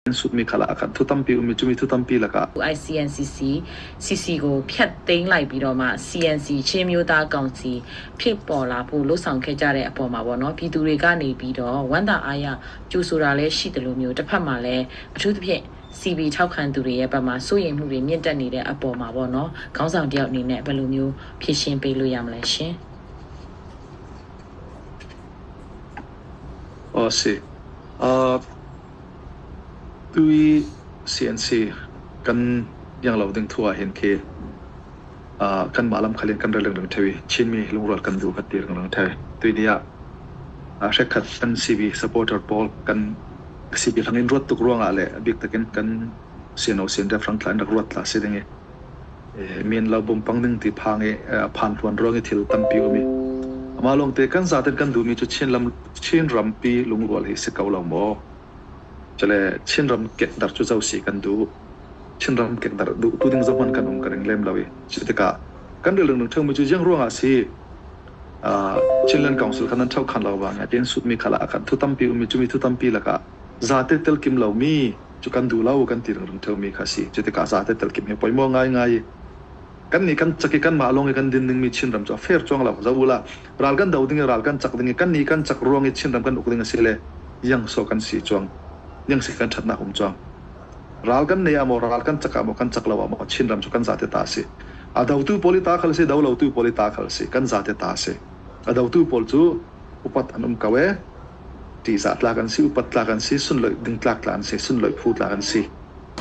An sutmi khal ah khan thu tampi um i cumi thu tampi lakah ICNCC CC ကိုဖျက်သိမ်းလိုက်ပြီးတော့မှ CNC ချင်းမျိုးသားကောင်စီဖြစ်ပေါ်လာဖို့လှုံ့ဆော်ခဲ့ကြတဲ့အပေါ်မှာပေါ့နော်ပြည်သူတွေကနေပြီးတော့ဝမ်းသာအားရကြိုဆိုတာလည်းရှိတယ်လို့မျိုးတစ်ဖက်မှာလည်းအထူးသဖြင့် CB ထောက်ခံသူတွေရဲ့ဘက်မှာစိုးရိမ်မှုတွေမြင့်တက်နေတဲ့အပေါ်မှာပေါ့နော်ခေါင်းဆောင်တယောက်အနေနဲ့ဘယ်လိုမျိုးဖြည့်ရှင်းပေးလို့ရမလဲရှင် Aw si. Tu i CNC kan iang lo ding thu ah hin khi kanmah lamkhal in kan ra lenglang ṭheo i Chinmi lungrual kan duh kan ti lenglang ṭheo. Tuini ah hrekhat kan CB supporter pawl kan CB hlang in ruat tuk ruangah le a bik takin kan CNO CNDF hrang thla in rak ruat tla si ding i min lo bumpang ding ti phang i phan hluan ruang i thil tampi um i amah lawngte kan zaten kan duhmi cu Chin rampi lungrual hi si ko lo maw? Cule Chinram kekdar cu zo si kan duh. Chinram kekdar duh tu ding zohman kan um ka ring lem lo i cu tikah kan rel lengmang ṭheumi cu ziang ruangah si Chinland Council khan nan ṭho khan lo ba ngai tiin sutmi khal ah khan thu tampi um i cumi thu tampi lakah zate tel kim lomi cu kan duh lo kan ti ringring ṭheumi kha si. Cu tikah zate tel kim hi poimaw ngaingai i kannih kan cak i kanmah lawng i kan din dingmi Chinram cu a fair cuang lo. Zoh u la, ral kan do ding i ral kan cak ding i kannih kan cak ruang i Chinram kan uk ding a si le iang sawh kan si cuang, iang si kan ṭhatnak um cuang. Ral kan nei ah maw, ral kan cak ah maw, kan cak lo ah maw Chinram cu kan zate ta a si. A dotu pawl i ta khal si, do lotu pawl i ta khal si, kan zate ta a si. A dotu pawl cu upat an um ko e. Ṭihzah tlak an si, upat tlak an si, sunloih ding tlak tla an si, sunloih phu tlak an si.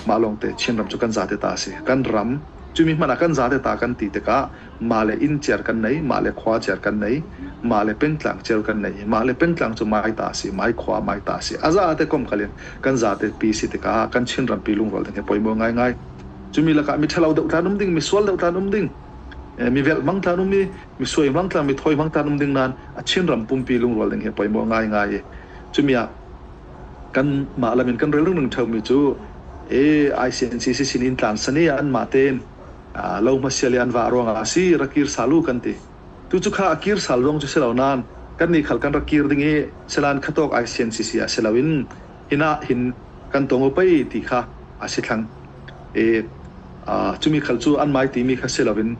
Mah lawngte Chinram cu kan zate ta a si. Kan ram, cumi hmanh ah kan zate ta kan ti tikah mah le inn cer kan nei, mah le khua cer kan nei, mah le pengtlang cer kan nei. Mah le pengtlang cu mai ta a si, mai khua mai ta a si. A zate kom khal in kan zate pi si tikah kan Chinram pi lungrual ding hi poimaw ngaingai. Cumi lakah mi ṭhalo deuh tlan um ding, mi sual deuh tlan um ding, mi velh hmang tlan um i, mi suai hmang tlan, mi thawi hmang tlan um ding nain a Chinram pumpi lungrual ding hi poimaw ngaingai i cumi ah Kanmah lam in kan rel ringring ṭheumi cu ICNCC sin in tlan san i anmah tein lo hmasial i an vah ruangah a si rak kir sal u kan ti. Tu cu kha a kir sal zong cu si lo nain kannih khal kan rak kir ding i selan khatawk ICNCC ah si loin hin ah hin kan tong u pei ti kha a si thlang. I cumi khal cu an mai timi kha si loin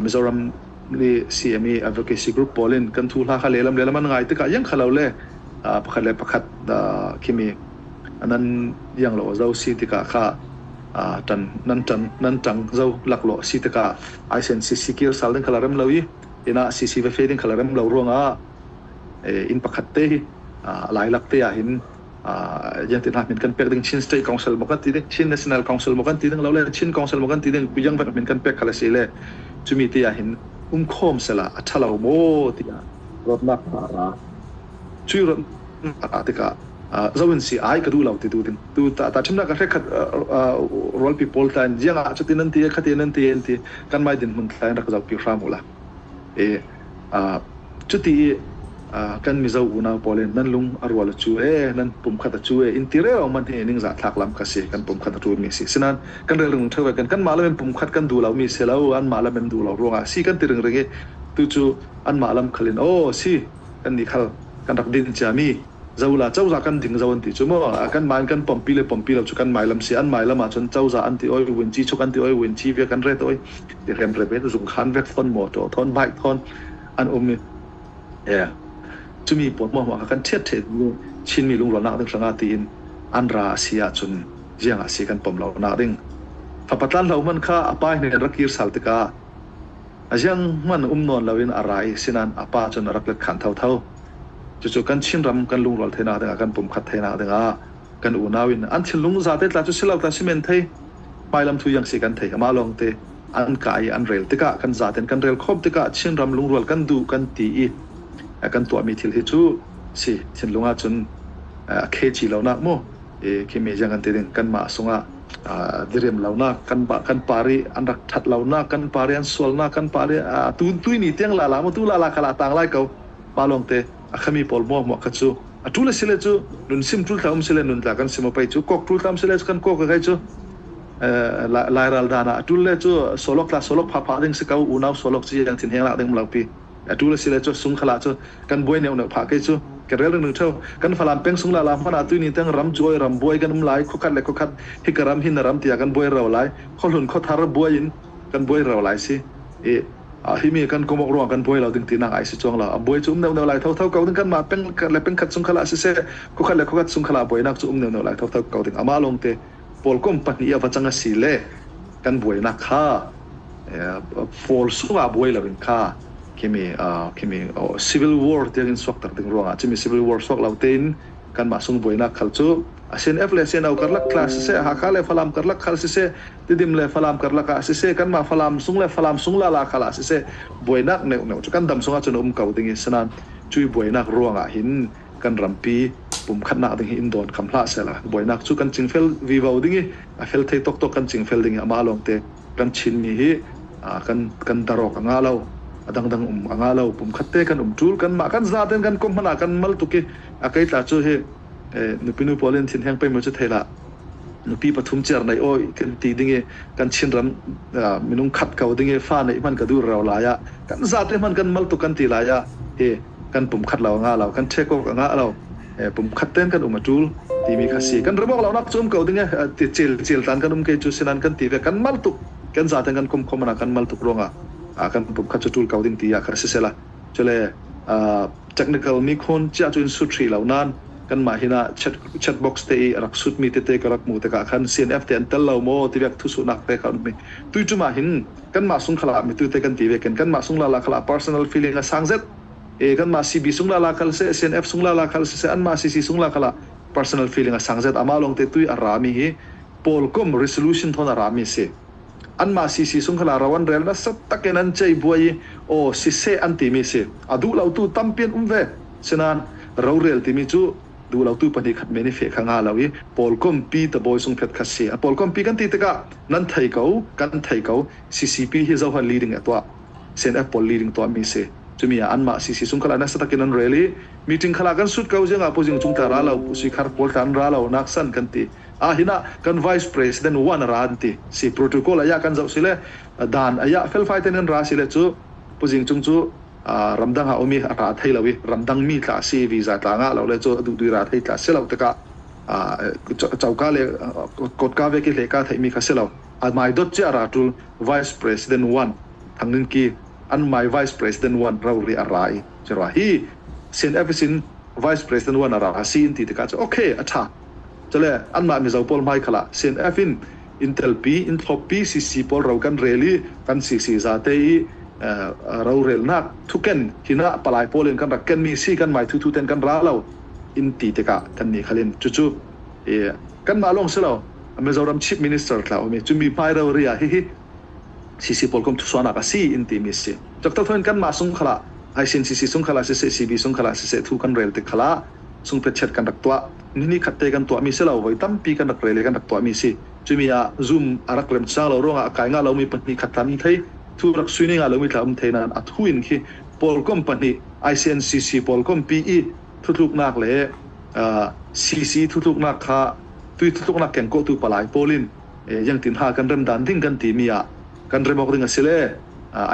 Mizoram nih CME Advocacy Group pawl in kan thu hla kha lehlam lehlam an ngai tikah yang khalo le pakhat le pakhat khimi nan yang lo zo si tikah kha tan nan tan nan tang zo laklawh si tikah ICNCC kir sal ding khala rem lo i ina CC ve fe ding khala rem lo ruangah in pakhat te hi lai lak te ah hin yang tin min kan pek ding Chin State Council mo kan ti ding Chin National Council mo kan ti ding lo le Chin Council mo kan ti ding yang vet min kan pek khala si le chumi te ah hin um khom sela a thalo mo tiah rodnak ra cui rodnak ra tikah zo in si ai ka du lo ti tu ding tu ta ta thimna ka hrekhat rualpi pawl tlain jiang ah chutin an ti khatin an ti an ti kan mai din mun tlain rak zau pi hram ula e Cuti i kan Mizo unau pawl in nan lung a rual a cu ee, nan pumkhat a cu ee, in ti reo man hi ningzah thlak lam kha si, kan pumkhat a ṭulmi si. Sinain kan rel ring ṭheo kan kanmah lam in pumkhat kan duh lomi si lo, anmah lam in duh lo ruangah si kan ti ringring i tu cu anmah lam khal in aw si kan nih khal kan rak din ciami zola cozah kan ding zo an ti cu maw kan mah in kan pompi le pompi lo cu kan mai lam si an mai lam ahcun cozah an ti oi win ci chuk an ti oi win ci via kan ret oi ti rem rep in zung khan vek thon maw to thon bike thon an um i cumi pawl hmuahhmuah kha kan ṭhiat ṭhet Chinmi lungrualnak ding hrangah tiin an ra a si ahcun ziang ah si kan pom lo nak ding fapa tlan hlo hman kha a pa hin rak kir sal tikah a ziang hman um nawn loin a ra i sinan a pa cun a rak let khan thotho cucu kan Chinram kan lungrual thenak dingah kan pumkhat thenak dingah kan unau in an thinlung zate tla cu silo tla simen thei hmailam thu yang si kan thei ama lawng te an ka i an rel tikah kan zaten kan rel khawm tikah Chinram lungrual kan duh kan ti i kan tuahmi thil hi cu si thinlung ahcun a khechi lonak mu khi mi ziang kan ti ding kanmah sungah diriam lonak kan kan pari an rak that lonak kan pari an sualnak kan pari tun tui ni tiang la la mu tu la la khala tang lai ko pa lawng te a khami pawl mo mo kha cu a tul sile cu nun sim tul tla um sile nun tla kan sim pai cu kok tul tlam sile kan kok kai cu Lairal dan ah a ṭul le cu solok tla solok pha pha ding si ko unau solok ci yang thin heng lak ding lo pi a ṭul a si le cu sung khala cu kan buai neuh neuh phah kei cu. Ka rel ring theu. Kan Falam peng sung la la hmana tu ni tang ram joy ram buai kan um lai, khokhat le khokhat hi ka ram hin na ram tia kan buai ro lai, kholun khothar buai in kan buai ro lai si. E hi mi kan komok ruang kan buai lo ding ti nak ai si chuang la. A buai chu um neu neu lai tho tho ko ding, kan ma peng le peng khat sung khala si se, khokhat le khokhat sung khala buai nak chu um neu neu lai tho tho ko ding. Ama long te pol kom pahnih a wachanga si le kan buai nak kha pol sunga buai lo in kha kimi kimi civil war tiangin suak tar ding ruangah chimi civil war suak lo tein kan ma sung buai nak khal chu SNF le SNO karlak class se, Hakha le Falam karlak khal si se, Tidim le Falam karlak ah si se, kan ma Falam sung le Falam sung la la khala si se, buai nak neu neu chu kan dam sunga chun um ko ding sanan chui buai nak ruangah hin kan rampi pum khat nak ding hi in don kham hla se la. Buai nak chu kan chingfel vivo ding i a fel thei tok tok kan chingfel ding ama long te kan chin mi hi kan kan darok anga lo adang dang um anga lo pum khat te kan um tul kan ma kan za ten kan kom hana kan mal tuki a kai tla chu hi nupinu polin thin heng pe mo chu thela nupi pathum cher nei oi kan ti ding e kan chin ram minung khat kau ding e fa nei man ka dur raw la ya kan za te man kan mal tu kan ti la ya he kan pum khat lo nga lo kan thek ko nga lo pum khat ten kan um atul ti mi kha si kan ramok lo nak chum kau ding e ti chil chil tan kan um ke chu sinan kan ti ve kan mal tu kan za ten kan kum khom na kan mal tu ronga kan pum khat chu tul kau ding ti ya kha si sela chule technical mi khon cha chu in su thri lo nan kan ma hina chat chat box te rak sut mi te te ka rak mu te ka khan CNF te an tel lo mo ti vek thu su nak te kha mi tu chu ma hin kan ma sung khala mi tu te kan ti ve ken kan ma sung la la khala personal feeling a sang zet e kan ma CB sung la la khal se CNF sung la la khal se an ma CC sung la khala personal feeling a sang zet ama long te tui a ra mi hi polkom resolution thon a ra mi se an ma CC sung khala rawan rel na sat taken an chei buai o si se an ti mi se adu lo tu tampian umve senan ro rel ti mi chu du lo tu pani khat me ni fe kha nga lo i polkom pi ta boy sung phet kha se a polkom pi kan ti te ka nan thei ko kan thei ko CCP hi zo han leading atwa sen f pol leading to mi se chumi an ma CC sung khala na satakin an reli meeting khala kan sut kau jenga posing chung ta ra lo si khar pol tan ra lo nak san kan ti a hina kan vice president one ra an ti si protocol aya kan zau sile dan aya fel fight an ra sile chu posing chung chu ramdang ha omi ra thei lawi ramdang mi tla si visa tla nga lo le chu du du ra thei tla se lo taka chauka le kotka ve ki le ka thei mi kha se lo a mai dot che ra tul vice president one thangin ki an mai vice president one rau ri arai chera hi sen efficient vice president one ara si in ti te ka chu okay acha chale an ma mi zo pol mai khala sen efin intel p in thop p cc pol rau kan reli kan cc za te i rau rel nak thuken hina palai polin kan rak ken mi si kan mai thu thu ten kan ra lo in ti te ka kan ni khalin chu chu e kan ma long se lo Mizoram chief minister tla omi chu mi pai rau ria hi hi CC polkom thu swana ka si in ti mi si chakta thoin kan ma sung khala ICNCC sung khala se CB sung khala se thu kan rel te khala sung phet chet kan rak twa ni ni khatte kan twa mi se lo voi tam pi kan rak rel kan rak twa mi si chumi a zoom arak rem chang lo ronga kai nga lo mi pahni khatam thei thu rak suini nga lo mi thla um thei nan a thuin khi polkom pahni ICNCC polkom PE thutluk nak le CC thutluk nak kha tui thutluk nak ken ko tu palai polin yang tin ha kan rem dan ding kan ti mi a kan remok ding asile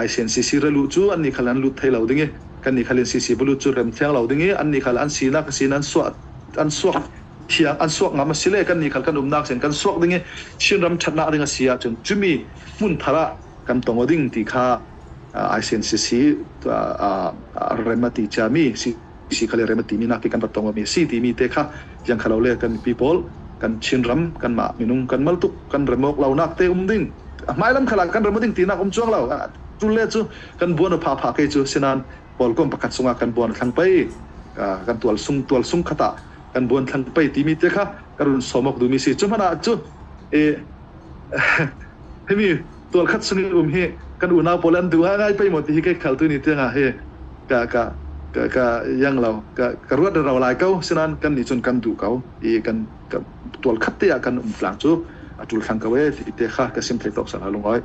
ICNCC relu chu an ni khalan lut thei lo ding e kan ni khalin CC bulu chu rem thiang lo ding e an ni khal an si nak sin an suak an suak thiang an suak ngam asile kan ni khal kan um nak sen kan suak ding e chin ram that na ding asia chun chumi mun thara kan tong ding ti kha ICNCC remati chami si si khale remati mi nak kan tong mi si ti mi te kha yang khalo le kan people kan chin ram kan ma minung kan mal tuk kan remok lo nak te um ding mai lam khala kan remoding ti nak um chuang lo tu le chu kan buan pha pha ke chu sinan polkom pakhat sunga kan buan thlang pai kan tual sung khata kan buan thlang pai ti mi te kha karun somok du mi si chu mana chu e hemi tual khat sung um hi kan una polan du ngai pai mo ti hi ke khal tu ni te nga he ka ka ka ka yang lo ka ka ruat raw lai kau sinan kan ni chun kan du kau i kan tual khat te kan um tlang chu atul thlang ka we ti te kha ka sim thei tok san halung oi.